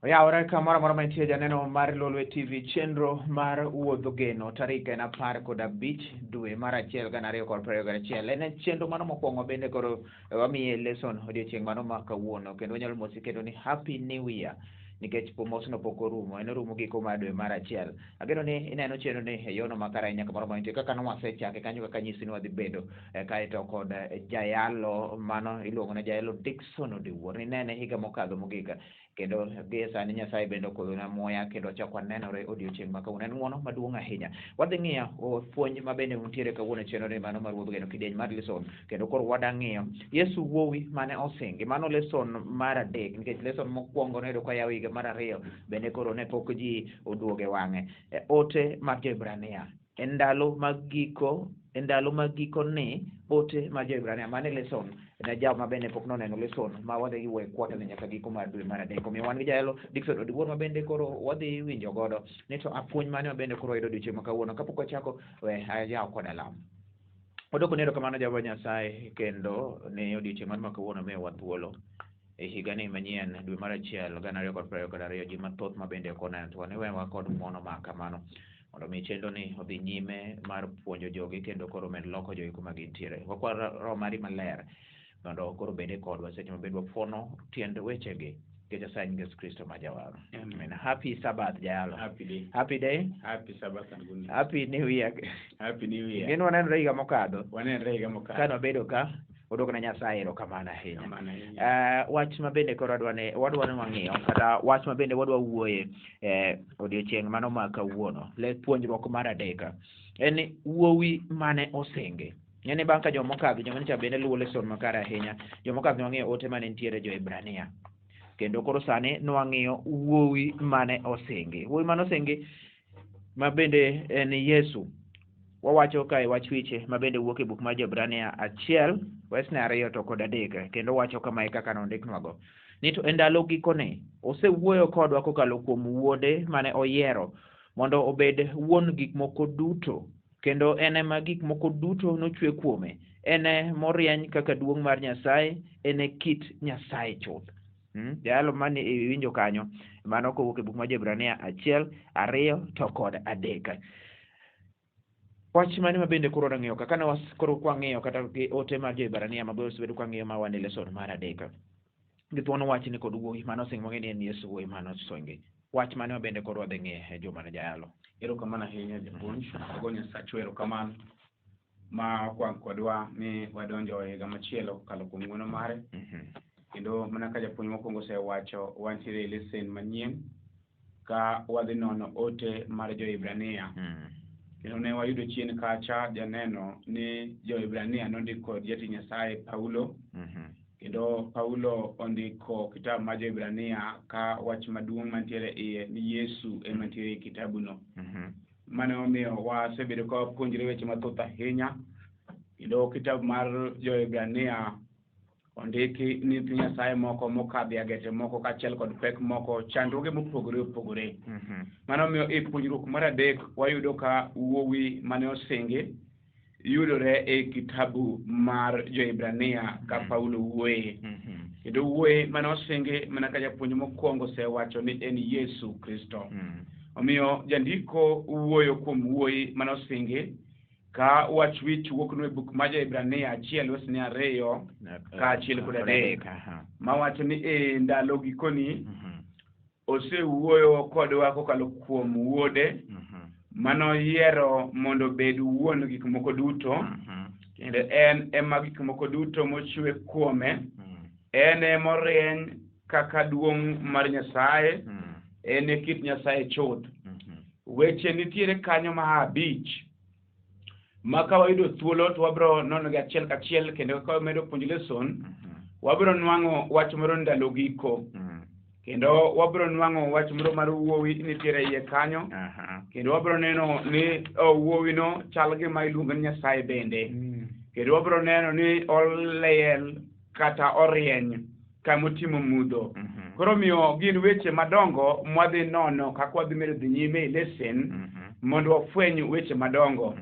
Oyawore kamoro amora mantie janeno mar Lolwe TV chenro mar Wuodh Geno tarik en 15 dwe mar achiel 2021. En chenro mano mokwongo bende koro wamiye lesson odiochieng' mano ma kawuono kendo wanyalo mosi kendo ni Happy New Year nikech mosno pok orumo en orumo giko mar dwe mar achiel. Ageno ni ineno chenro ni e yono makare ahinya kamoro ma intie kaka nwasechake kanyo kaka nyisi ni wadhi bedo kaeto kod jayalo mano iluongo ni jayalo Dickson Odiwuor. Ninene higa mokadho mogik kendo gie sani Nyasaye bende okudhona muya kendo wachak wanenore odiochieng' ma kawuono. En ng'uono maduong' ahinya. Wadhi ng'iyo puonj ma bende untiere kawuono e chenro ni mano mar Ruodh Geno kidieny mar lesson kendo koro wada ng'iyo Yesu wuowi mane osingi. Mano lesson mar adek nikech lesson mokwongo noyudo ka yaw higa mar ariyo bende koro ne pok ji oduogo e wang'e. Ote mar Jo-Hibrania e ndalo mag giko e ndalo mag giko ni ote mar Jo-Hibrania mano e lesson ne jaw ma bende pok noneno lesson ma wadhi wuoye kwata ni nyaka giko mar dwe mar adek. Omiyo wan gi jayalo Dickson Odiwuor ma bende koro wadhi winjo godo ni to apuonj mane ma bende koro wayudo odiochieng' ma kawuono. Kapok wachako we ayaw kod alam. Wadwoko ni erokamano Jehova Nyasaye kendo ni odiochieng' mar ma kawuono miyowa thuolo e higani manyien dwe mar achiel 2022 ji mathoth ma bende ok oneno to wan iwewa kod ng'uono ma kamano mondo mi chenro ni odhi nyime mar puonjo jogi kendo koro med loko jogi kuma gintiere. Wakwa roho mari maler mondo koro obede kodwa seche ma bende wafuono tiend wechegi nikech Nyasaye nying Yesu Kristo ma jawar. Amen. Happy Sabbath jayalo. Happy day. Happy day. Happy Sabbath and good night. Happy New Year. Happy New Year. Gin wanenore higa mokadho Wanenre higa mokalo. kane wabedo ka wadwoko ne Nyasaye erokamano ahinya. Kamano ahinya. Wach ma bende koro wadwa ni wadwa ni wang'iyo kata wach ma bende wadwa wuoye odiochieng' mano ma kawuono le puonjruok mar adek en ni wuowi mane osingi. Ng'eni bang' ka jomokadho joma nyocha bende luwo lesson makare ahinya jomokadho ne wang'iyo ote mane nitiere jo-Hibrania kendo koro sani nwang'iyo wuowi mane osingi. Wuowi mane osingi ma bende en Yesu. Wawacho kae wach wiche ma bende wuok e buk mar Jo-Hibrania 1 wesne 2 to kod 3 kendo wacho kamae kaka nondiknwago ni to e ndalo gikone osewuoyo kodwa kokalo kuom wuode mane oyiero mondo obed wuon gik moko duto kendo en ema gik moko duto nochwe kuome en e morieny kaka duong' mar Nyasaye en e kit Nyasaye chuth. Jayalo mane iwinjo kanyo mano kowuok e buk mar Jo-Hibrania 1 2 to kod 3. Wach mane ma bende koro wang'iyo kaka ne koro kwang'iyo kata gi ote mar Jo-Hibrania ma osebedo kwang'iyo ma wan e lesson mar adek. Gi thuon wach ni kod wuowi mane osingi mang'e ni en Yesu wuowi mane osingi. Wach mane ma bende koro wadhi ng'iyo e juma ni jayalo. Erokamano ahinya japuonj. Ago Nyasachwa erokamano ma okwang' kodwa mi wadonjo e higa machielo kokalo kuom ng'wono mare. Kendo mana ka japuonj mokwongo osewacho, wantiere e lesson manyien ka wadhi nono ote mar Jo-Hibrania. Kendo ne wayudo chien kacha janeno ni Jo-Hibrania nondik kod jatich Nyasaye Paulo. Kendo Paulo ondiko kitabu mar Jo-Hibrania ka wach maduong' mantiere iye ni Yesu ema ntiere e kitabuno. Mano omiyo wasebedo ka wapuonjre weche mathoth ahinya. Kendo kitabu mar Jo-Hibrania ondiki ni nyithind Nyasaye moko mokadho e agete moko kaachiel kod pek moko, chandruoge mopogore opogore. Mano omiyo e puonjruok mar adek wayudo ka wuowi mane osingi yudore e kitabu mar Jo-Hibrania ka Paulo wuoye. Kendo wuoyi mane osingi mana ka japuonj mokwongo osewacho ni en Yesu Kristo. Omiyo jandiko wuoyo kuom wuoyi mane osingi ka wach wich wuoknwa e buk mar Jo-Hibrania 1 wesne 2 kaachiel kod 3 mawacho ni e ndalo gikoni osewuoyo kodwa kokalo kuom wuode manoyiero mondo obed wuon gik moko duto kendo en ema gik moko duto mochwe kuome en emorieny kaka duong' mar Nyasaye en e kit Nyasaye chuth. Weche nitiere kanyo ma 5 ma ka wayudo thuolo to wabiro nono gi achiel kachiel kendo ka wamedo puonjo lesson wabiro nwang'o wach moro ndalo giko kendo wabiro nwang'o wach moro mar wuowi nitiere iye kanyo kendo wabiro neno ni wuowino chal gima iluongo ni Nyasaye bende kendo wabiro neno ni oliel kata orieny kamotimo mudho. Koro omiyo gin weche madongo mwadhi nono kaka wadhi medo dhi nyime e lesson mondo wafweny weche madongo.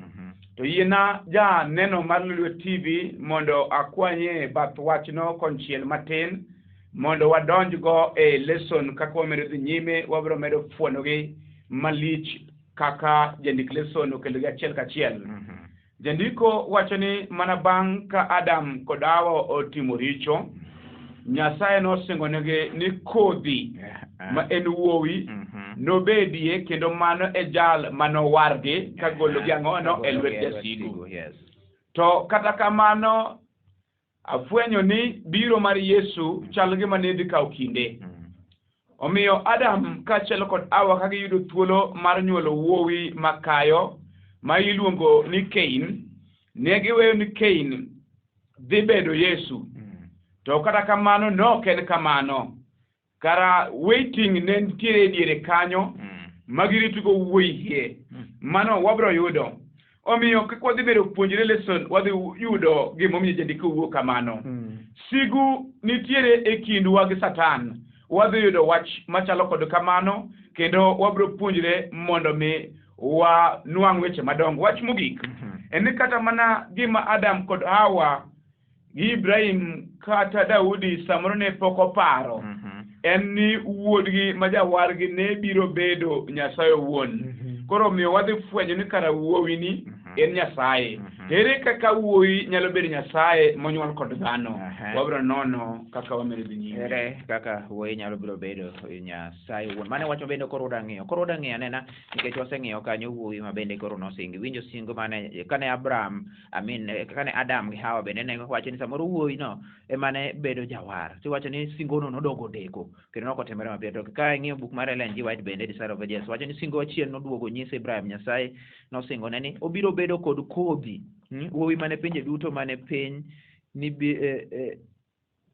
To yiena ja neno mar Lolwe TV mondo akwanye bath wachno konchiel matin. Mondo wadonjgo e lesson kaka wamedo dhi nyime, wabiro medo fuonogi malich kaka jandik lesson okelogi achiel kachiel. Jandiko wacho ni mana bang' ka Adam kod Hawa otimo richo, Nyasaye nosingonegi ni kodhi ma en wuowi nobedie kendo mano e jal manowargi kagologi ang'ono e lwet jasigu. Yes. To kata kamano afwenyo ni biro mar Yesu chal gima ne dhi kawo kinde. Omiyo Adam kaachiel kod Hawa ka giyudo thuolo mar nyuolo wuowi makayo ma iluongo ni Kain, ne giweyo ni Kain dhi bedo Yesu. To kata kamano ne ok en kamano. Kara waiting ne nitiere e diere kanyo ma giritogo wuoyi hie. Mano wabiro yudo. Omiyo kaka wadhi bedo puonjre lesson wadhi yudo gimomiyo jandiko wuo kamano. Sigu nitiere e kindwa gi Satan. Wadhi yudo wach machalo kod kamano kendo wabiro puonjre mondo mi wanwang' weche madongo. Wach mogik en ni kata mana gima Adam kod Hawa gi Ibrahim kata Daudi samoro ne pok oparo en ni wuodgi ma jawargi ne biro bedo Nyasaye owuon. Koro omiyo wadhi fwenyo ni kara wuowini en Nyasaye. To ere kaka wuowi nyalo bedo Nyasaye monyuol kod dhano? Wabiro nono kaka wamedo dhi nyime. Ere kaka wuoyi nyalo biro bedo Nyasaye owuon. Mano e wach ma bende koro wadwa ng'iyo. Koro wadwa ng'iyo anena nikech waseng'iyo kanyo wuowi ma bende koro nosingi. Winjo singo mane kane Abraham, I mean, kane Adam gi Hawa bende ne wacho ni samoro wuowi no ema ne bedo jawar. Tiwacho ni singono nodogo deko kendo nok otimore mapiyo. To ka ing'iyo buk mar Ellen G. White bende Desire of Ages wacho ni singo achiel noduogo nyiso Ibrahim Nyasaye nosingone ni obiro bedo kod kodhi wuowi mane pinje duto mane piny ni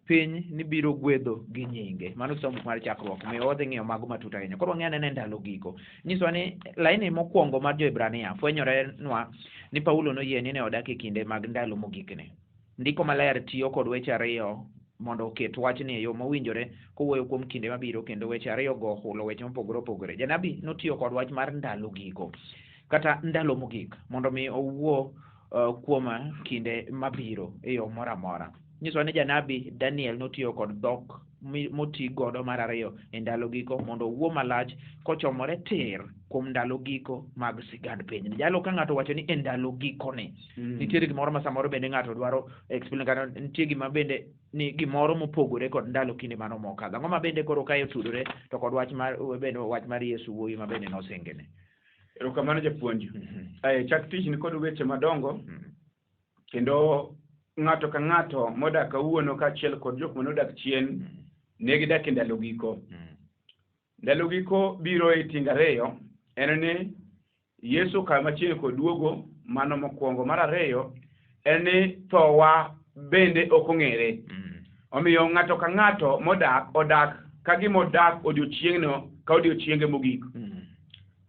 piny ni biro gwedho gi nyinge. Mano kisomo buk mar chakruok, omiyo wadhi ng'iyo mago matut ahinya. Koro wang'e anena e ndalo giko. Nyisowa ni laini mokwongo mar Jo-Hibrania fwenyore nwa ni Paulo noyie ni ne odak e kinde mag ndalo mogikni. Ndiko maler tiyo kod weche ariyo mondo oket wachni e yo mowinjore kowuoyo kuom kinde mabiro kendo weche ariyogo hulo weche mopogore opogore. Janabi notiyo kod wach mar ndalo giko kata ndalo mogik mondo mi owuo kuom kinde mabiro e yo moro amora. Nyisowa ni janabi Daniel notiyo kod dhok moti godo mar ariyo e ndalo giko mondo owuo malach kochomore tir kuom ndalo giko mag sigand piny. Jalo ka ng'ato wacho ni e ndalo gikoni, nitiere gimoro ma samoro bende ng'ato dwaro explain kata nitie gima bende ni gimoro mopogore kod ndalo kinde mano mokadho. Ang'o ma bende koro kae otudore to kod wach mar bende wach mar Yesu wuowi ma bende nosingene. Erokamano japuonj. Chak tich ni kod weche madongo kendo ng'ato ka ng'ato modak kawuono kaachiel kod jok manodak chien ne gidak e ndalo giko. Ndalo giko biro e tieng' ariyo, en ni Yesu okayo machiegni kod duogo, mano mokwongo. Mar ariyo en ni thowa bende ok ong'ere. Omiyo ng'ato ka ng'ato modak odak ka gima odak odiochieng'no ka odiochienge mogik.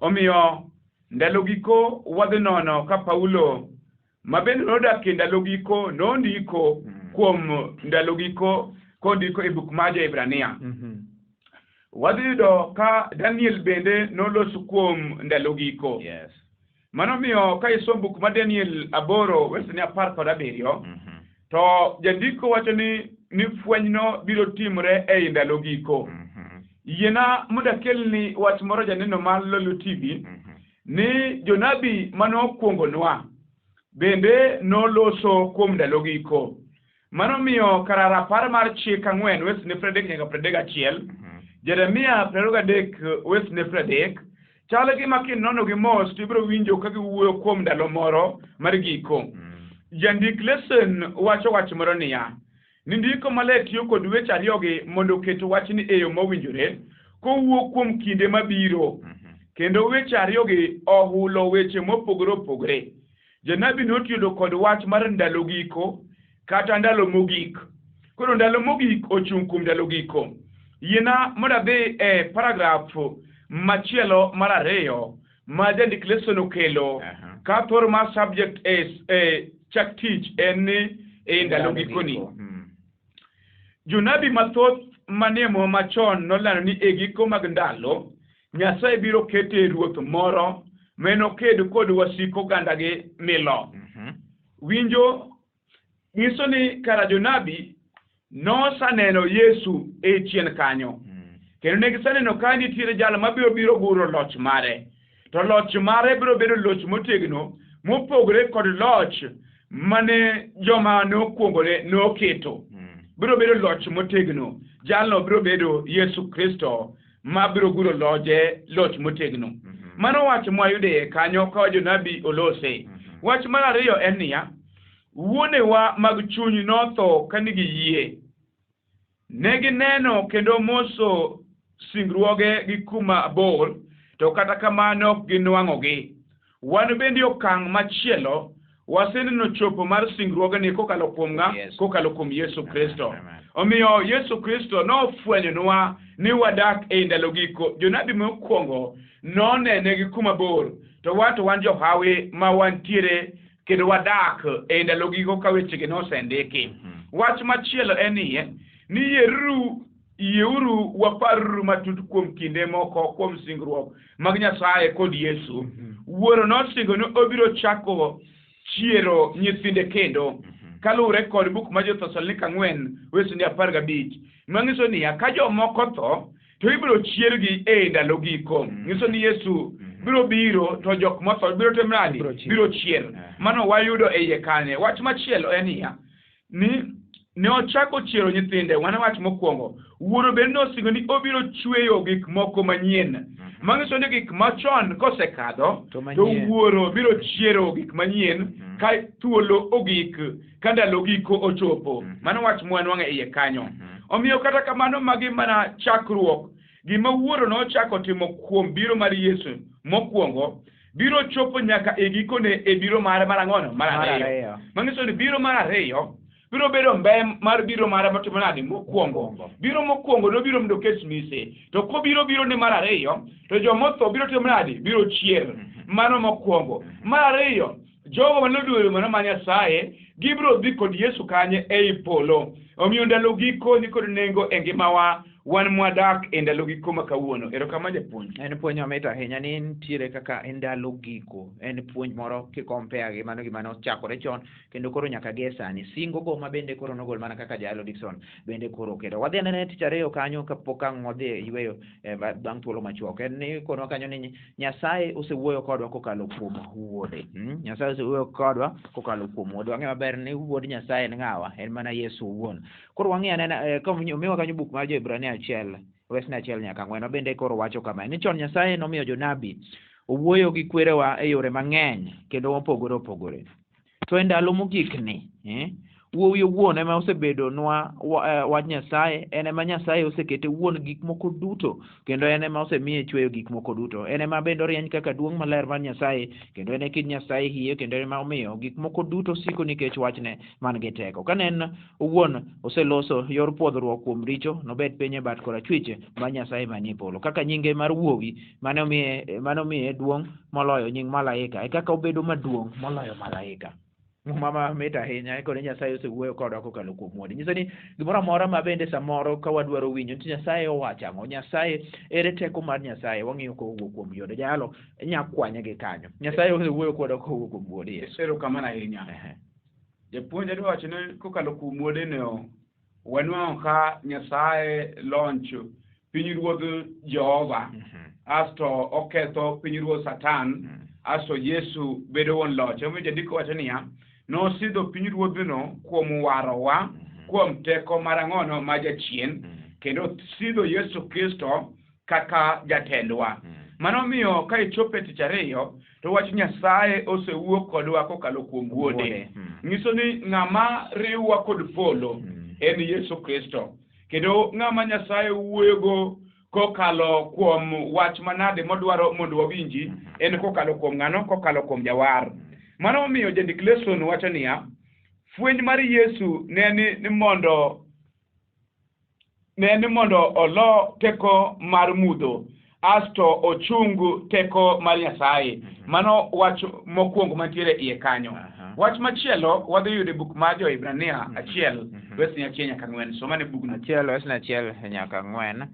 Omiyo ndalo giko wadhi nono ka Paulo ma bende nodak e ndalo giko nondiko kuom ndalo giko kondiko e buk mar Jo-Hibrania. Wadhi yudo ka Daniel bende noloso kuom ndalo giko. Yes. Mano miyo ka isomo buk mar Daniel 8 wesene 17 to jandiko wacho ni fwenyno biro timore ei ndalo giko. Yiena mondo akelni wach moro janeno mar Lolwe TV ni jonabi manokwongonwa bende noloso kuom ndalo giko. Mano miyo kar rapar mar chik 4 wesene 30 nyaka 31, Jeremia 23 wesene 30, chal gima kinono gi mos to ibiro winjo ka giwuoyo kuom ndalo moro mar giko. Jandik lesson wacho wach moro niya, ni ndiko maler tiyo kod weche ariyogi mondo oket wachni e yo mowinjore kowuok kuom kinde mabiro. Kendo weche ariyogi ohulo weche mopogore opogore. Janabi notiyo kod wach mar ndalo giko kata ndalo mogik. Koro ndalo mogik ochung' kuom ndalo giko. Yiena mondo adhi e paragraf machielo mar ariyo ma jandik lesson okelo ka thor mar subject e chak tich en ni e ndalo gikoni. Jonabi mathoth manie Muma machon nolando ni e giko mag ndalo Nyasaye biro kete ruoth moro ma enoked kod wasik ogandagi milo. Winjo nyiso ni kara jonabi Nosaneno Yesu e chien kanyo. Kendo ne giseneno ka nitiere jal mabiro biro guro loch mare. To loch mare biro bedo loch motegno mopogore kod loch mane joma nokwongone noketo. Biro bedo loch motegno. Jalno biro bedo Yesu Kristo ma biro guro loje loch motegno. Mano wach mwayudo e kanyo ka jonabi olose. Wach mar ariyo en niya, wuonewa mag chuny notho ka nigi yie. Ne gineno kendo moso singruoge gi kuma bor, to kata kamano ok ginwang'ogi. Wan bende okang' machielo waseneno chopo mar singruogni kokalo kuom ng'a? Yesu. Kokalo kuom Yesu Kristo. Amen. Omiyo Yesu Kristo nofwenyonwa ni wadak e ndalo giko. Jonabi mokwongo nonene gi kuma bor, to wan to wan johawi ma wantiere kendo wadak e ndalo giko ka wechegi nosendiki. Wach machielo en niye, ni yieruru yieuru waparuru matut kuom kinde moko kuom singruok mag Nyasaye kod Yesu. Wuoro nosingo ni obiro chako chiero nyithinde kendo kaluwore kod buk mar Jo-Thesalonika 4 wesni 15 manyiso niya ka jomoko tho to ibiro chiergi e ndalo giko. Nyiso ni Yesu biro biro to jok motho biro timo nadi? Biro chier. Biro chier. Mano wayudo e iye kanye. Wach machielo en niya, ni ne ochako chiero nyithinde, mano wach mokwongo. Wuoro bende nosingo ni obiro chweyo gik moko manyien. Manyiso ni gik machon kosekadho, To to manyien. wuoro biro chiero gik manyien ka thuolo ogik, ka ndalo giko ochopo. Mano wach mwanwang'o e iye kanyo. Omiyo kata kamano magi mana chakruok. Gima wuoro nochako timo kuom biro mar Yesu mokwongo biro chopo nyaka e gikone e biro mare mar ang'ono? Mar Mar ariyo. ariyo. Manyiso ni biro mar ariyo biro bedo mbe mar biro mare motimo nade mokwongo. Biro mokwongo nobiro mondo oket mise. To kobiro biro ne mar ariyo, to jomotho biro timo nade? Biro chier. Mano mokwongo. Mar ariyo, jogo mane mano mar Nyasaye gibiro dhi kod Yesu kanye ei polo. Omiyo ndalo giko ni kod nengo e ngimawa wan mwadak e ndalo giko ma kawuono. Erokamano japuonj. En puonj mamit ahinya ni nitiere kaka e ndalo giko. En puonj moro kikompea gi mano gima nochakore chon kendo koro nyaka gi e sani. Singo go ma bende koro nogol mana kaka Jalo Dickson bende koro oketo. Wadhi anene tich ariyo kanyo kapok ang' wadhi e yweyo bang' thuolo machuok. En ni konwa kanyo ni Nyasaye osewuoyo kodwa kokalo kuom wuode. Nyasaye osewuoyo kodwa kokalo kuom wuode. Wang'eyo maber ni wuod Nyasaye en ng'awa? En mana Yesu owuon. Koro wang'i anena omiwa kanyo buk mar Jo-Hibrania 1 wesne 1 nyaka 4 ma bende koro wacho kama ni chon Nyasaye nomiyo jonabi owuoyo gi kwerewa e yore mang'eny kendo mopogore opogore. To e ndalo mogikni, wuowi owuon ema osebedonwa wach Nyasaye, en ema Nyasaye osekete wuon gik moko duto, kendo en ema osemiye chweyo gik moko duto. En ema bende orieny kaka duong' maler mar Nyasaye, kendo en e kit Nyasaye hie, kendo en ema omiyo gik moko duto siko nikech wachne man gi teko. Kane en owuon oseloso yor pwodhruok kuom richo, nobet piny e bat korachwich mar Nyasaye manie polo. Kaka nyinge mar wuowi mane omiye duong' moloyo nying malaika, e kaka obedo maduong' moloyo malaika. Muma mamit ahinya, koro Nyasaye osewuoyo kodwa kokalo kuom wuode. Nyiso ni gimoro amora ma bende samoro ka wadwaro winjo ni Nyasaye owacho ang'o, Nyasaye ere teko mar Nyasaye, wang'iyo kowuok kuom wuode. Jalo nya kwanye gi kanyo. Nyasaye osewuoyo kodwa kowuok kuom wuode Yesu. Erokamano ahinya. Japuonj adwa wacho ni kokalo kuom wuode no wanwang'o ka Nyasaye launch pinyruodh Jehova asto oketho pinyruodh Satan asto Yesu bedo wuon loch. Emomiyo jandiko wacho niya, nosidho pinyruodhno kuom warowa kuom teko mar ang'ono ma jachien kendo sidho Yesu Kristo kaka jatendwa. Mano miyo ka ichopo e tich ariyo to wach Nyasaye osewuo kodwa kokalo kuom wuode. Nyiso ni ng'ama riwwa kod polo en Yesu Kristo. Kendo ng'ama Nyasaye wuoyogo kokalo kuom wach manade modwaro mondo wawinji en kokalo kuom ng'ano? Kokalo kuom jawar. Mano omiyo jandik leson wacho niya, fweny mar Yesu ne ni mondo olo teko mar mudho asto ochung teko mar Nyasaye. Mano wach mokwongo mantiere iye kanyo. Wach machielo wadhi yudo e buk mar Jo-Hibrania 1 wesni 1 nyaka 4. Somane bugno. 1 wesni 1 nyaka 4.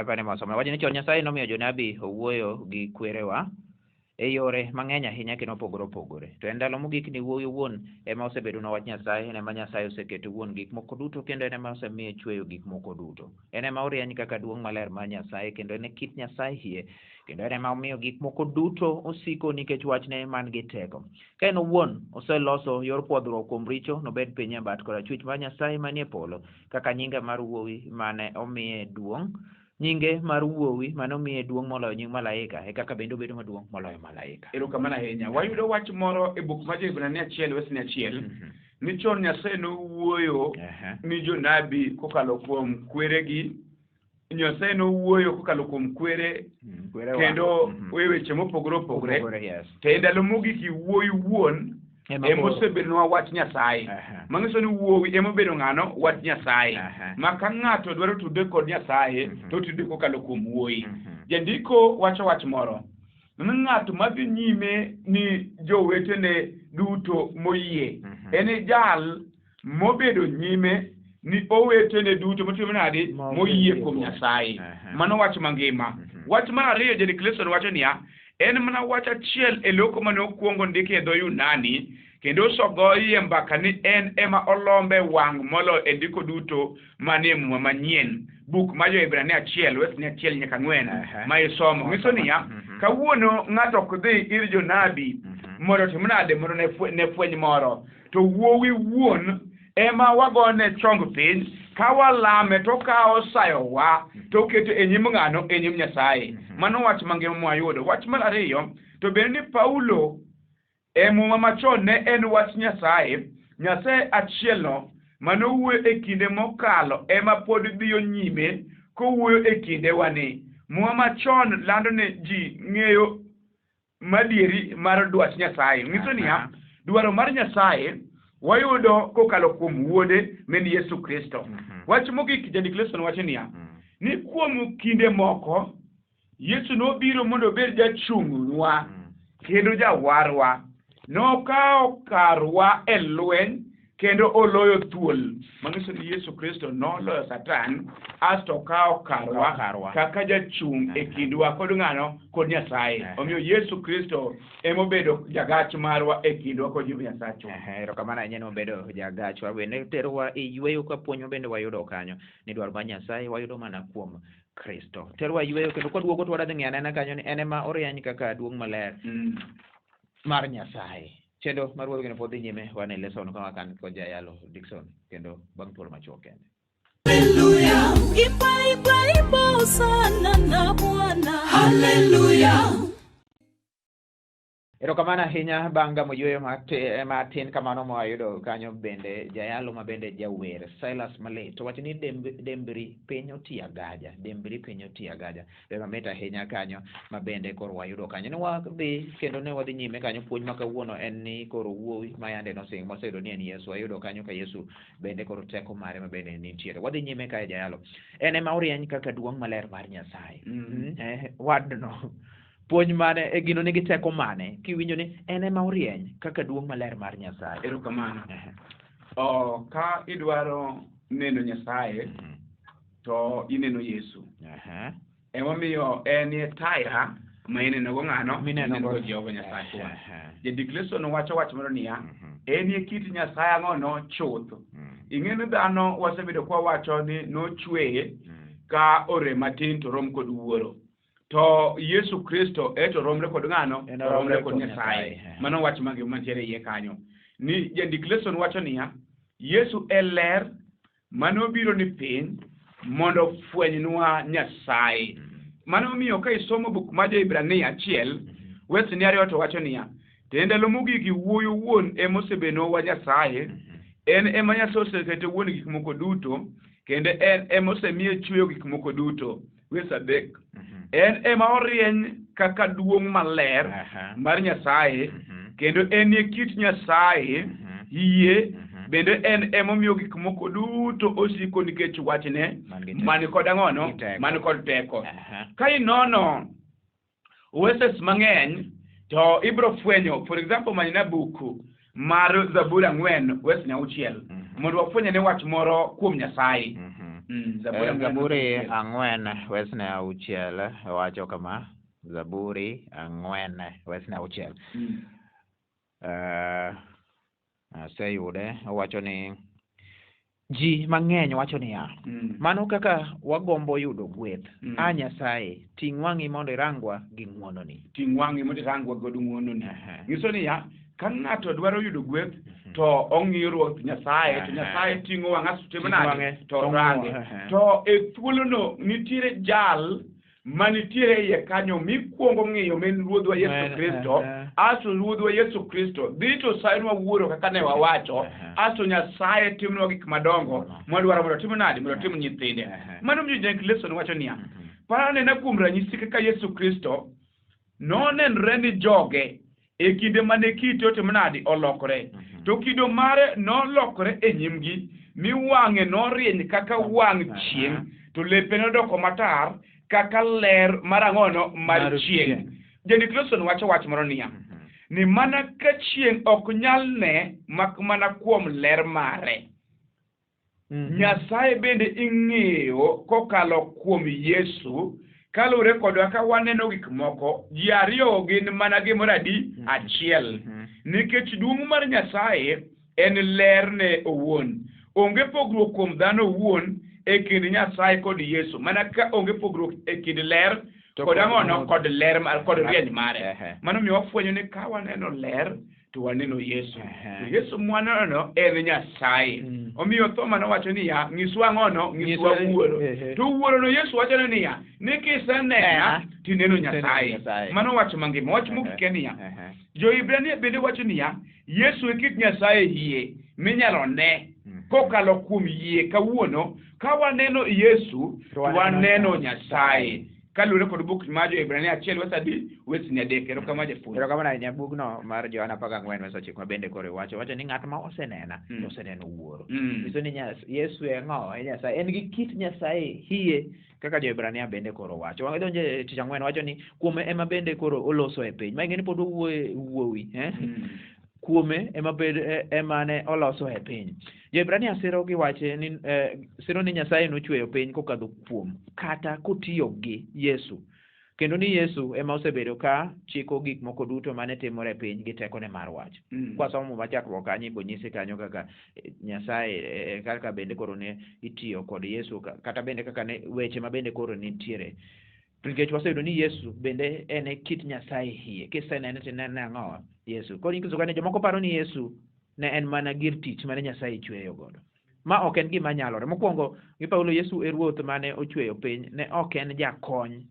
Pane mosome. Wacho ni chon Nyasaye nomiyo jonabi owuoyo gi kwerewa. e yore mang'eny ahinya kendo opogore opogore. To e ndalo mogik ni Wuowi owuon ema osebedonwa wach Nyasaye, en ema Nyasaye oseketo wuon gik moko duto kendo en ema osemiye chweyo gik moko duto. En ema orieny kaka duong' maler mar Nyasaye kendo en e kit Nyasaye hie, kendo en ema omiyo gik moko duto osiko nikech wachne man gi teko. Ka en owuon oseloso yor pwodhruok kuom richo, nobed piny e bat korachwich mar Nyasaye manie polo, kaka nyinge mar Wuowi mane omiye duong' nyinge mar Wuowi mane omiye duong' moloyo nying malaika, e kaka bende obedo maduong' moloyo malaika. Erokamano ahinya. Wayudo wach moro e buk mar Jo-Hibrania 1 wesni 1 ni chon Nyasaye nowuoyo ni jonabi kokalo kuom kweregi. Nyasaye nowuoyo kokalo kuom kwere kendo e weche mopogore opogore. To e ndalo mogik Wuowi wuon ema osebedonwa wach Nyasaye. Manyiso ni Wuowi ema obedo ng'ano? Wach Nyasaye. Ma ka ng'ato dwaro tudre kod Nyasaye, to otudre kokalo kuom Wuowi. Jandiko wacho wach moro ni ng'at madhi nyime ni jowetene duto moyie en jal mobedo nyime ni owetene duto motimo nade? Moyie kuom Nyasaye. Mano wach mangima. Wach mar ariyo, Jandik Lesson wacho niya, en mana wach achiel e loko mane okwongo ndiki e dho Yunani, kendo osegoye mbaka ni en ema olombe wang' moloyo e ndiko duto manie Muma manyien. Buk mar Jo-Hibrania 1 wesni 1 nyaka 4 ma isomo nyiso niya, kawuono ng'ato ok dhi ir jonabi mondo otim nade, mondo ne fweny moro, to Wuowi wuon ema wagone chong piny ka walame to okawo sayowa to oketo e nyim ng'ano? E nyim Nyasaye. Mano wach mangima mwayudo. Wach mar ariyo to bende ni Paulo e Muma machon ne en wach Nyasaye. Nyasaye achielno manowuoyo e kinde mokalo ema pod dhiyo nyime kowuoyo e kindewani. Muma machon lando ne ji ng'eyo madieri mar dwach Nyasaye. Nyiso niya, dwaro mar Nyasaye wayudo kokalo kuom Wuode men Yesu Kristo. Wach mogik, Jandik Lesson wacho niya, ni kuom kinde moko Yesu nobiro mondo obed jachung'nwa kendo jawarwa. Nokawo karwa e lweny kendo oloyo thuol. Manyiso ni Yesu Kristo noloyo Satan asto okawo karwa kaka jachung' e kindwa kod ng'ano? Kod Nyasaye. Omiyo Yesu Kristo emobedo jagach marwa e kindwa kod Nyasachwa. Erokamano ahinya ni obedo jagachwa. Bende terowa e yweyo ka puonj ma bende wayudo kanyo ni dwaro mar Nyasaye wayudo mana kuom Kristo. Terowa e yweyo kendo kwaduogo to wadhi ng'iyo anena kanyo ni en ema orieny kaka duong' maler mar Nyasaye. Chenro mar Wuodh Geno pod dhi nyime, wan e lesson kama kan kod jayalo Dickson kendo bang' thuolo machuok kende. Haleluya. Imba, imba, imba, hosana na Bwana. Haleluya. Erokamano ahinya bang' gamo yueyo matin kamano mwayudo kanyo bende jayalo ma bende jawer Silas Malit to wacho ni dembri piny oti agaja, dembri piny oti agaja. Ber mamit ahinya kanyo ma bende koro wayudo kanyo. Ne wadhi kendo ne wadhi nyime kanyo, puonj ma kawuono en ni koro wuowi ma yande nosing waseyudo ni en Yesu, wayudo kanyo ka Yesu bende koro teko mare ma bende nitiere. Wadhi nyime kae jayalo. En ema orieny kaka duong' maler mar Nyasaye. Wadno. Puonj mane e gino nigi teko mane kiwinjo ni en ema orieny kaka duong' maler mar Nyasaye? Erokamano. Ka idwaro neno Nyasaye to ineno Yesu. Emomiyo en e taya ma ineno go ng'ano? Mineno Ineno go go Jehova Nyasachwa. Jandik Lesson wacho wach moro niya, en e kit Nyasaye ang'ono chuth. Ing'e ni dhano wasebedo kwa wacho ni nochweye ka orem matin to rom kod wuoro. To Yesu Kristo eto romre kod ng'ano? En Romre oromre kod kod Nyasaye. Nyasaye. Mano wach mangima mantiere iye kanyo. Ni jandik Lesson wacho niya, Yesu e ler manobiro ni piny mondo ofwenynwa Nyasaye. Mano omiyo ka isomo buk mar Jo-Hibrania 1 wesni 2 to wacho niya, to e ndalo mogik Wuowi owuon ema osebenwa Nyasaye, en ema Nyasaye osekete wuon gik moko duto, kendo en ema osemiye chweyo gik moko duto. Wes 3. En ema orieny kaka duong' maler mar Nyasaye, kendo en e kit Nyasaye hie, bende en emomiyo gik moko duto osiko nikech wachne man kod ang'ono, man kod teko. Ka inono verses mang'eny to ibiro fwenyo, for example, manyna buku mar Zaburi 4 wes 6 mondo wafwenye ne wach moro kuom Nyasaye. Zaburi 4 wes 6 wacho kama. Zaburi 4 wesne 6. Aseyude, owacho ni ji mang'eny wacho niya, mano kaka wagombo yudo gweth. A Nyasaye, ting' wang'i mondo irangwa gi ng'wononi. Ting' wang'i mondo irangwa kod ng'wononi. Nyiso niya, ka ng'ato dwaro yudo gweth, to ong'iyo Ruoth Nyasaye, to Nyasaye ting'o wang'e asto timo nade? To range. To e thuolono nitiere jal manitiere iye kanyo mikwongo ng'iyo ma en Ruodhwa Yesu Kristo. Asto Ruodhwa Yesu Kristo dhi to sayonwa wuoro kaka ne wawacho, asto Nyasaye timonwa gik madongo mwadwaro mondo otim nade, mondo otim nyithinde. Mano miyo Jank Lesson wacho niya, par anena kuom ranyisi kaka Yesu Kristo nonenre ni joge e kinde mane kite otimo nade, olokore. To kido mare nolokore e nyimgi, mi wang'e norieny kaka wang' chieng', to lepe nodoko matar kaka ler mar ang'ono mar chieng'. Jandik Lesson wacho wach moro niya, ni mana ka chieng' ok nyal ne mak mana kuom ler mare. Nyasaye bende ing'eyo kokalo kuom Yesu, kaluwore kodwa ka waneno gik moko, ji ariyo gin mana gimoro adi? Achiel. Nikech duong' mar Nyasaye en lerne owuon. Onge pogruok kuom dhano owuon e kind Nyasaye kod Yesu, mana ka onge pogruok e kind ler kod ang'ono kod ler mar kod rieny mare. Mano miyo wafwenyo ni ka waneno ler to waneno Yesu. To Yesu mwaneno en Nyasaye. Omiyo Thoma nowacho niya, nyiswa ang'ono, nyiswa Wuoro. To Wuoro no Yesu wacho niya, ni kisenena tineno Nyasaye. Mano wach mangima. Wach mogik en niya, Jo-Hibrania bende wacho niya, Yesu e kit Nyasaye hie minyalo ne kokalo kuom yie kawuono. Ka waneno Yesu to waneno Nyasaye. Kaluwore kod buk mar Jo-Hibrania 1 wes adi wesni 3. Erokamano japuonj. Erokamano ahinya. Bugno mar Johana 14 wes 9 bende koro iwacho wacho ni ng'at ma osenena to oseneno Wuoro. Nyiso ni Yesu e ng'o? E Nyasaye. En gi kit Nyasaye hie kaka Jo-Hibrania bende koro wacho. Wadonjo e tich 4 wacho ni kuome ema bende koro oloso e piny. Ma ing'e ni pod owuoye wuowi, Kuome ema bed ema ne oloso e piny. Jo-Hibrania siro gi wache ni siro ni Nyasaye nochweyo piny kokadho kuom kata kotiyo gi Yesu. Kendo ni Yesu ema osebedo ka chiko gik moko duto mane timore e piny gi tekone mar wach. Kwa somo Muma chakruok kanyo ibo nyisi kanyo kaka Nyasaye kaka bende koro ne itiyo kod Yesu kata bende kaka ne weche ma bende koro nitiere. To nikech waseyudo ni Yesu bende en e kit Nyasaye hie, kisenene to inene ang'owa? Yesu. Koro inyiso ka ni jomoko paro ni Yesu ne en mana gir tich mane Nyasaye chweyo godo. Ma ok en gima nyalore. Mokwongo, gi Paulo, Yesu e Ruoth mane ochweyo piny, ne ok en jakony.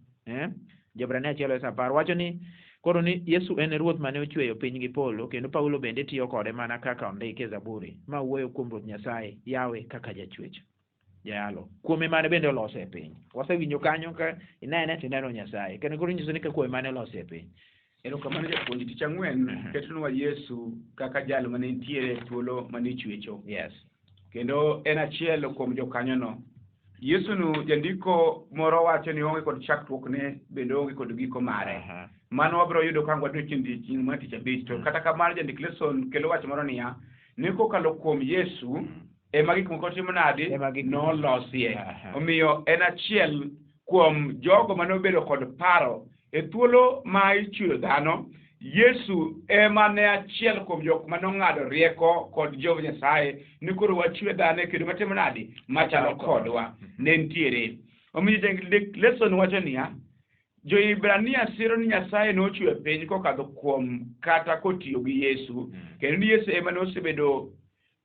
Jo-Hibrania 1 wes 10 wacho ni koro ni Yesu en e Ruoth mane ochweyo piny gi polo, kendo Paulo bende tiyo kode mana kaka ondiki e Zaburi, ma wuoyo kuom Ruoth Nyasaye, Yahweh kaka jachwech. Jayalo. Kuome mane bende olose e piny. Wasewinjo kanyo ka inene to ineno Nyasaye. Kendo koro inyiso ni ka kuome mane olose e piny. Erokamano japuonj. Tich 4 ketonwa Yesu kaka jal mane nitiere thuolo mane ichwecho. Kendo en achiel kuom jokanyono. Yesu nu jandiko moro wacho ni onge kod chakruokne bende onge kod giko mare. Mano wabiro yudo ka wadhi chieng' mar tich 5. To kata kamano jandik Lesson kelo wach moro niya, ni kokalo kuom Yesu ema gik moko timo nade? Nolosie. Omiyo en achiel kuom jogo mane obedo kod paro e thuolo ma ichweyo dhano. Yesu ema ne achiel kuom jok mane ong'ado rieko kod Jehova Nyasaye ni koro wachwe dhano e kido matimo nade? Machalo kodwa. Ne nitiere. Omiyo jandik Lesson wacho niya, Jo-Hibrania siro ni Nyasaye nochweyo piny kokadho kuom kata kotiyo gi Yesu, kendo ni Yesu ema nosebedo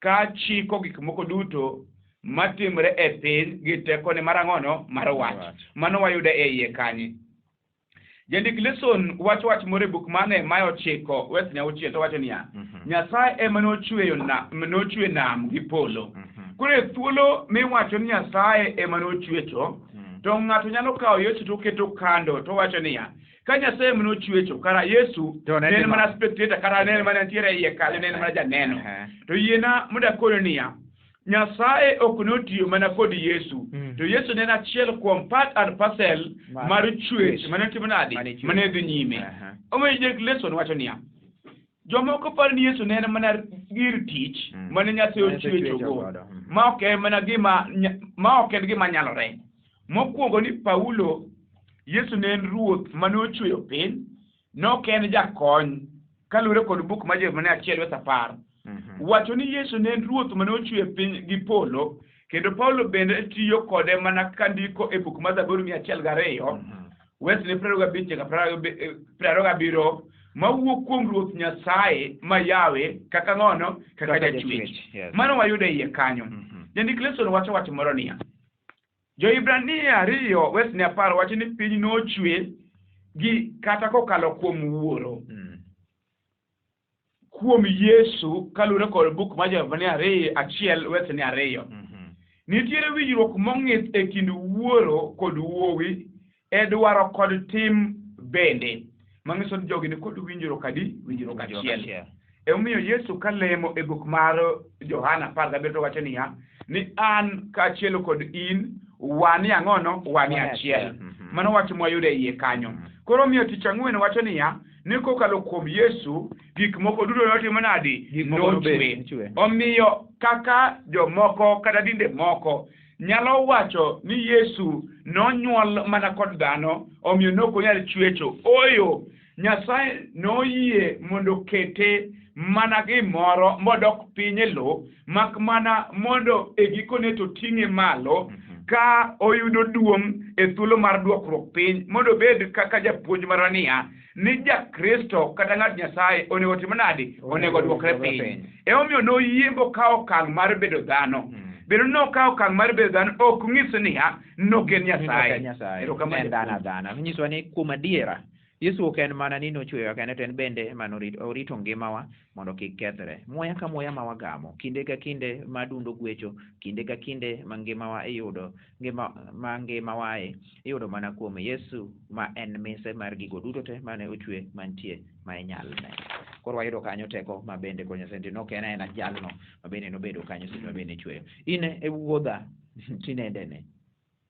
ka chiko gik moko duto matimre e piny gi tekone mar ang'ono? Mar wach. Mano wayudo e iye kanye. Jandik Lesson wacho wach moro e buk mar Nehemia 9 wes 6 to wacho niya, Nyasaye ema nochweyo nochwe nam gi polo. Koro e thuolo miwacho ni Nyasaye ema nochwecho, to ng'ato nyalo kawo Yesu to oketo kando to wacho niya, ka Nyasaye ema nochwecho, kara Yesu ne en mana spectator, kara ne en mana nitiere e iye kanyo, ne en mana janeno. To yiena mondo akoni niya, Nyasaye ok notiyo mana kod Yesu, to Yesu ne en achiel kuom part and parcel mar chwech mane timo nade? Mane dhi nyime. Omiyo Jake Lesson wacho niya, jomoko paro ni Yesu ne en mana gir tich mane Nyasaye ochwechogo, ma ok en mana gima ma ok en gima nyalore. Mokwongo ni Paulo Yesu ne en ruoth mane ochweyo piny, ne ok en jakony, kaluwore kod buk mar Jeremia achiel wes apar. Wacho ni Yesu ne en ruoth mane ochweyo piny gi polo, kendo Paulo bende tiyo kode mana ka ndiko e buk mar Zaburi 102, wesne 25 nyaka 27, mawuok kuom Ruoth Nyasaye ma Yahweh kaka ng'ono, kaka Kaka jachwech. jachwech, yes. Mano wayudo e iye kanyo. Jandik Lesson wacho wach moro niya, Jo-Hibrania 2 wesne 10 wacho ni piny nochwe gi kata kokalo kuom wuoro. Kuom Yesu kaluwore kod buk mar Jo-Hibrania 2 1 wesne 2. Nitiere winjruok mong'ith e kind wuoro kod wuowi e dwaro kod tim bende. Manyiso ni jogi ni kod winjruok adi? Winjruok achiel. Emomiyo Yesu kalemo e buk mar Johana 17 to wacho niya, ni an kaachiel kod in wanie ang'ono? Wanie achiel. Mano wach mwayudo e iye kanyo. Koro omiyo tich ang'wen wacho niya, ni kokalo kuom Yesu gik moko duto notimo nadi? Gik moko Nochwe. nochwe. Omiyo kaka jomoko kata dinde moko nyalo wacho ni Yesu nonyuol mana kod dhano, omiyo ne ok onyal chwecho. Oyo, Nyasaye noyie mondo kete mana gimoro modok piny e lowo, mak mana mondo e gikone to ting'e malo ka oyudo duong' e thuolo mar dwokruok piny, mondo obed kaka japuonj marwa niya, ni Jakristo kata ng'at Nyasaye onego otim nadi? Onego odwokre piny. Emomiyo noyie mokawo okang' mar bedo dhano. Bedo ni nokawo okang' mar bedo dhano ok nyis niya, nok en Nyasaye. Nyasaye. Erokamano. En dhano adhana. Nyisowa ni kuom adiera Yesu ok en mana ni nochweyowa kende, to en bende ema orito ngimawa mondo kik kethre. Muya ka muya ma wagamo, kinde ka kinde ma dundo gwecho, kinde ka kinde ma ngimawa iyudo, ngima ma ngimawae iyudo mana kuom Yesu ma en mise mar gigo duto te mane ochwe mantie ma inyal ne. Koro wayudo kanyo teko ma bende kod Nyasaye nitie. Nok en aena jalno ma bende nobedo kanyo seche ma bende ichweyo. In e wuodha tinendene.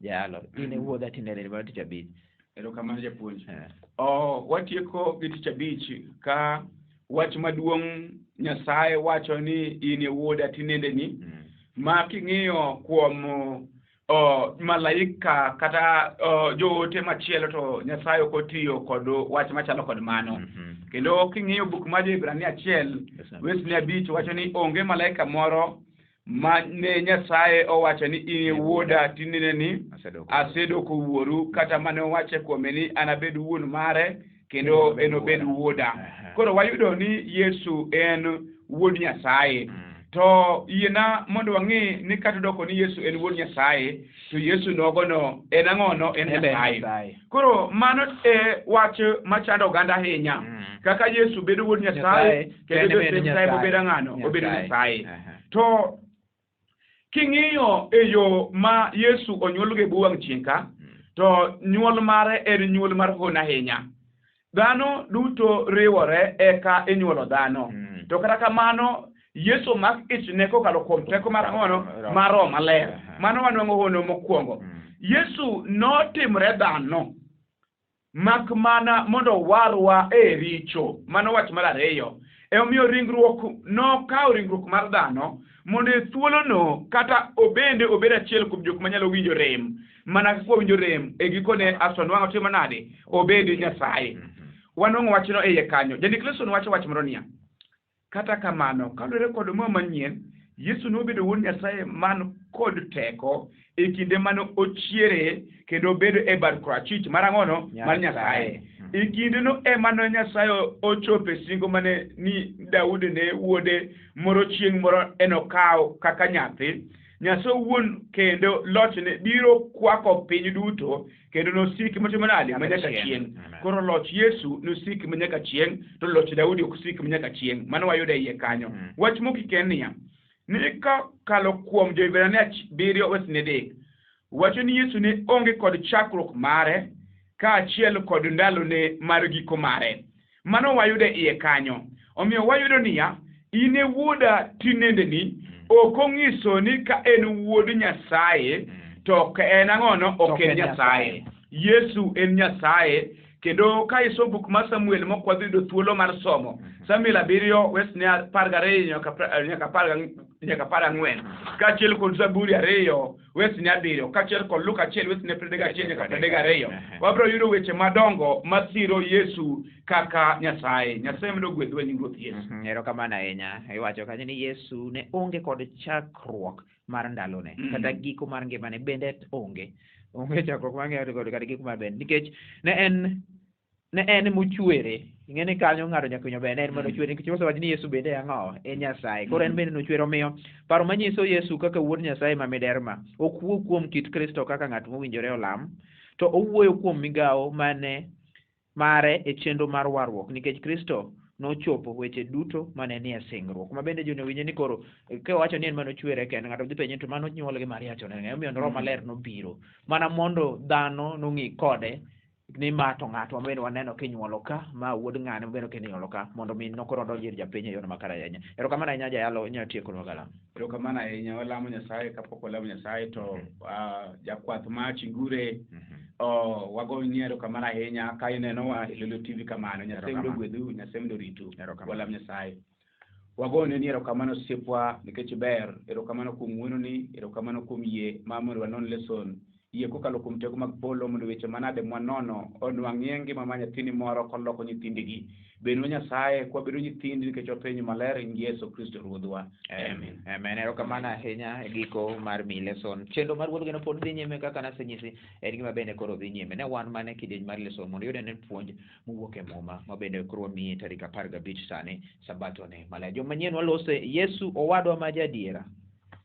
Jalo, in e wuodha tinendene mar tich abich. Erokamano japuonj. Watieko gi tich abich ka wach maduong' Nyasaye wacho ni in e wuoda tinendeni. Ma king'iyo kuom malaika kata joote machielo to Nyasaye ok otiyo kod wach machalo kod mano. Kendo king'iyo buk mar Jo-Hibrania 1 wesne 5 wacho ni onge malaika moro ma ne Nyasaye owacho ni in e wuoda tinendeni asedoko wuoru, kata mane owacho kuome ni anabed wuon mare kendo enobed wuoda. Koro wayudo ni Yesu en wuod Nyasaye. To yiena mondo wang'e ni kata odoko ni Yesu en wuod Nyasaye, to Yesu nogono en ang'ono? En Nyasaye. Koro mano e wach machando oganda ahinya. Kaka Yesu bedo wuod Nyasaye, kendo Nyasaye obedo ang'ano? Obedo Nyasaye. To king'iyo e yo ma Yesu onyuolgo e bwo wang' chieng' ka, to nyuol mare en nyuol mar hono ahinya. Dhano duto riwore eka inyuolo dhano. To kata kamano, Yesu mak ichne kokalo kuom teko mar ang'ono? Mar Roho Maler. Mano wanwang'o hono mokwongo. Yesu notimre dhano mak mana mondo owarwa e richo. Mano wach mar ariyo. Emomiyo ringruok nokawo ringruok mar dhano mondo e thuolono kata obende obed achiel kuom jok manyalo winjo rem. Mana kaka wawinjo rem e gikone asto nwang'o otimo nade? Obed Nyasaye. Wanwang'o wachno e iye kanyo. Jandik Lesson wacho wach moro niya, kata kamano, kaluwore kod Muma manyien, Yesu nobedo wuod Nyasaye man kod teko e kinde mane ochiere kendo obedo e bad korachwich mar ang'ono? Mar Nyasaye. E kindeno ema ne Nyasaye ochope singo mane ni Daudi ne wuode moro chieng' moro enokaw kaka nyathi. Nyasaye owuon kendo lochne biro kwako piny duto kendo nosiki matimo nade? Manyaka chieng'. Koro loch Yesu nosiki manyaka chieng', to loch Daudi ok sik manyaka chieng'. Mano wayudo e iye kanyo. Wach mogik en niya, ni kokalo kuom Jo-Hibrania 7 wesne 3, wacho ni Yesu ne onge kod chakruok mare kaachiel kod ndalone mar giko mare. Mano wayudo e iye kanyo. Omiyo wayudo niya, in e wuoda tinendeni, ok onyiso ni ka en wuod Nyasaye to ok en ang'ono, ok en Nyasaye. Yesu en Nyasaye. Kendo ka isomo buk mar Samuel mok wadhi yudo thuolo mar somo, Samuel 7 wesne 12 nyaka nyaka 14. Kaachiel kod Zaburi 2 wesne 7, kaachiel kod Luka 1 wesne 31 nyaka 32. Wabiro yudo weche madongo masiro Yesu kaka Nyasaye. Nyasaye mondo ogwedhwa e nying Ruoth Yesu. Erokamano ahinya. Iwacho kanyo ni Yesu ne onge kod chakruok mar ndalone, kata giko mar ngimane bende onge. Onge chakruok mar ngimane kod kata giko mar bende, nikech ne en mochwere. Ing'e ni kanyo ng'ato nyaka winjo ber, ne en mana ochwere, nikech osewacho ni Yesu bende ang'o? En Nyasaye. Koro en bende nochwere. Omiyo paro manyiso Yesu kaka wuod Nyasaye ma miderma ok wuo kuom kit Kristo kaka ng'at mowinjore olam, to owuoyo kuom migawo mane mare e chenro mar warruok, nikech Kristo nochopo weche duto mane nie singruok. Ma bende joni winjo ni koro kiwacho ni en mane ochwere kende, ng'ato dhi penje to mano nyuol gi Maria to ne omiyo Roho Maler nobiro mana mondo dhano nong'i kode ni ma to ng'ato ma bende waneno kinyuolo ka, ma wuod ng'ane ma bende kinyuolo ka, mondo mi nokoro odonj ir japiny e yono makare ahinya. Erokamano ahinya jayalo, inyalo tieko nwa galam. Erokamano ahinya, walamo Nyasaye. Kapok walamo Nyasaye to jakwath ma Chingure, wagoni erokamano ahinya ka inenowa e Lolwe TV kamano. Nyasaye mondo ogwedhu, Nyasaye mondo oritu. Walam Nyasaye. Wagone ni erokamano osiepwa nikech ber, erokamano kuom ng'wononi, erokamano kuom yie ma mondo wanon lesson. Yie kokalo kuom teko mag polo mondo weche manade mwanono onwang'ie ngima ma nyathini moro koloko nyithindigi. Bednwa Nyasaye kwabedo nyithindi nikech wapenjo maler e nying Yesu Kristo Ruodhwa. Amen. Amen. Erokamano ahinya e giko mar mi lesson. Chenro mar Wuodh Geno pod dhi nyime kaka nasenyisi, en gima bende koro dhi nyime. Ne wan mana e kidieny mar lesson mondo iyud ane puonj mowuok e Muma ma bende koro wamiyi tarik 15 sani, Sabato ni maler. Joma nyien walose Yesu owadwa ma jaadiera.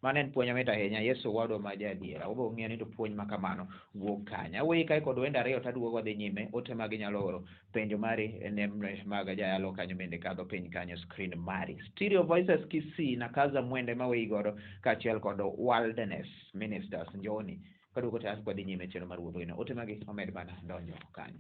Mano en puonj mamit ahinya, Yesu owadwa ma jaadiera. Wabiro ng'eyo ni to puonj ma kamano wuok kanye. Aweyi kae kod wende ariyo taduogo wadhi nyime. Ote magi nyalo oro penjo mari ne mag jayalo kanyo bende kadho piny kanyo screen mari. Stereo Voices Kisii na Kaza Mwende maweyi godo kaachiel kod Wilderness Ministers Njoni. Kaduogo to wadhi nyime chenro mar wuodh geno. Ote magi omed mana donjo kanyo.